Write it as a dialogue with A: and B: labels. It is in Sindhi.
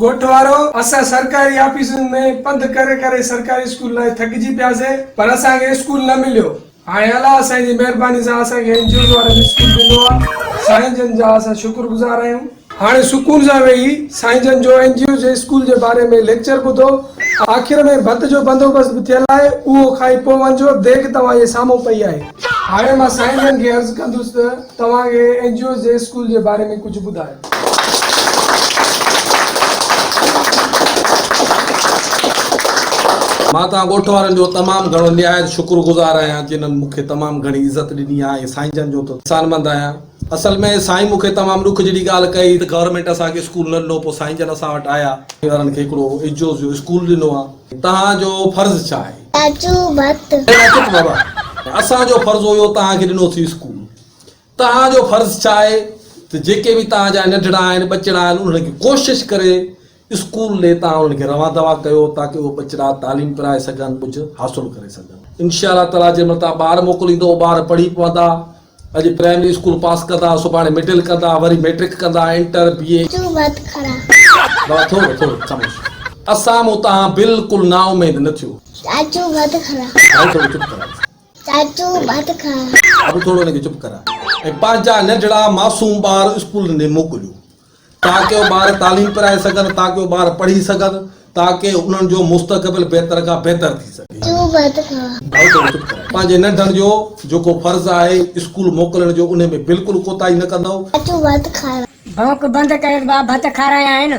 A: ڳوٺ وارو، اسان سرڪاري آفيسن ۾ پنڌ ڪري ڪري سرڪاري اسڪول لاء ٿڪجي پياسي پر اسان کي اسڪول نه مليو. هاڻي الله سائين جي مهرباني سان اسان کي اين جي اوز وارن اسڪول ڏنو آ. سائين جن جا اسان شڪر گذار آهيون. هاڻي سڪون سان ويهي سائين جن جو اين جي اوز جي اسڪول جي باري ۾ ليڪچر ٻڌو. آخر ۾ ڀت جو بندوبست به ٿيل آهي اهو کائي پوء وڃجو ديڳ توهان جي سامهون پئي آهي. هاڻي مان سائين جن کي عرض ڪندس ته توهان کي اين جي اوز جي اسڪول جي باري ۾ ڪجهه ٻڌايو.
B: مان توهان ڳوٺ وارن جو تمام گهڻو نهايت شڪر گذار آهيان جنھن مون کي تمام گهڻي عزت ڏني آهي ۽ سائين جن جو ته احسانمند آهيان. اصل ۾ سائين مون کي تمام ڏک جهڙي ڳالهه ڪئي ته گورنمينٽ اسان کي اسڪول نه ڏنو پوء سائين جن اسان وٽ آيا. وارن کي هڪڙو ايجوز جو اسڪول ڏنو آهي. توهان جو فرض ڇا آهي؟
C: چاچو ڀت.
B: چپ بابا اسان جو فرض هيو توهان کي ڏنوسين اسڪول. توهان جو فرض ڇا آهي ته جيڪي به توهان جا ننڍڙا آهن ٻچڙا آهن انهن کي ڪوشش ڪري اسڪول ڏي توهان انهن کي روان دوان ڪيو تاڪه اهي ٻچڙا تعليم پرائي سگهن ڪجهه حاصل ڪري سگهن انشاء الله تعالي جنهن مهل توهان ٻار موڪليندو ٻار پڙهي پوندا اڄ پرائمري اسڪول پاس ڪندا سڀاڻي مڊل ڪندا وري ميٽرڪ ڪندا انٽر بي اي بابا ٿورو ٿورو خاموش اسان مون توهان بلڪل نااميد نه ٿيو.
C: چاچو ڀت کارا.
B: ڀائي ٿورو چپ ڪرايو.
C: چاچو ڀت کاء.
B: ابو ٿورو هن کي چپ ڪراء ۽ پنهنجا ننڍڙا معصوم ٻار اسڪولن ڏي موڪليو تاڪه اهي ٻار تعليم پرائي سگهن تاڪه اهي ٻار پڙهي سگهن تاڪه انهن جو مستقبل بهتر کان بهتر ٿي سگهي.
C: چاچو ڀت کاء.
B: ڀائو ٿورو چپ ڪراء. پنهنجي ننڍن جو جيڪو فرض آهي اسڪول موڪلڻ جو انهي ۾ بلڪل ڪوتاهي نه ڪندؤ.
C: چاچو ڀت کاء.
D: ڀونڪ بند ڪريس ڀاء ڀت کارايا آهن.